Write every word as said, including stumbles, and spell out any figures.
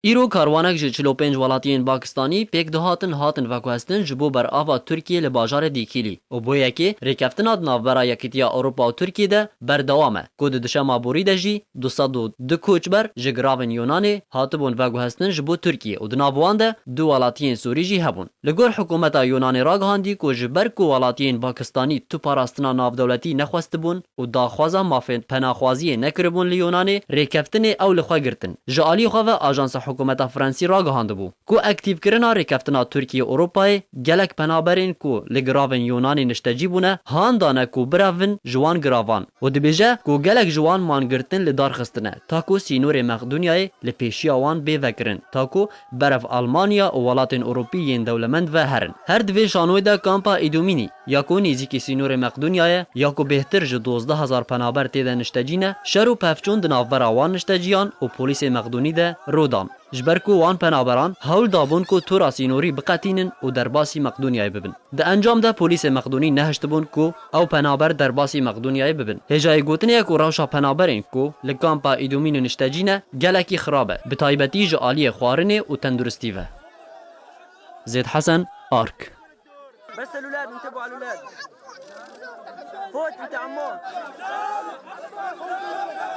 Îro karwanek ji çil û pênc welatiyên Pakistanî pêk dihatin, hatin veguhestin ji bo berava Tirkiyê li bajarê Dîkîlî û bo yekê rêkeftina di navbera Yekîtiya Ewropa û Tirkiyê de berdewam e, ku di duşema borî de jî du sed û du koçber ji giravên Yunanê hatibûn veguhestin ji bo Tirkiyê û di nav wan de du welatiyên Sûrî jî hebûn. Li gor hikûmeta Yunanê ragihandî ku ji ber ku welatiyên Pakistanî tu parastina navdewletî nexwestibûn û daxwaza mafên penaxwaziyê nekiribûn li Yunanê, rêkeftinê ew li xwe girtin. Ji alî xwe ve ajansa hikûmeta Fransî ragihandibû ku ektîfkirina rêkeftina Tirkiye Ewropayê gelek penaberên ku li giravên Yunanê niştecî bûne, han dane ku birevin ji wan giravan û dibêje ku gelek ji wan man girtin li dar xistine, ta ku sînorê Mexdûnyayê li pêşiya wan bê vekirin, ta ku berev Almanya û welatên Ewropî yên dewlemend ve herin. Her di vê şanoyê de kampa Îdomînî, ya ku nêzîkî sînorê Mexdûnyayê, ya ku bêhtir ji dozdeh hezar penaber tê de niştecî ne, şer û pevçûn di navbera wan nişteciyan û polîsê Mexdûnî de rû dan. Ji ber ku wan penaberan hewl dabûn ku tora sînorî biqetînin û derbasî Mexdûnyayê bibin. Di encam de polîsê Mexdûnî nehiştibûn ku ew penaber derbasî Mexdûnyayê bibin. Hêjayê gotinê ye ku rewşa penaberên ku li kampa Îdomînî niştecî ne gelekî xirab e, bi taybetî ji aliyê xwarinê û tenduristî ve. Zêd Hesen, Ark. بس الولاد، انتبهوا على الولاد. فوت انت عمو.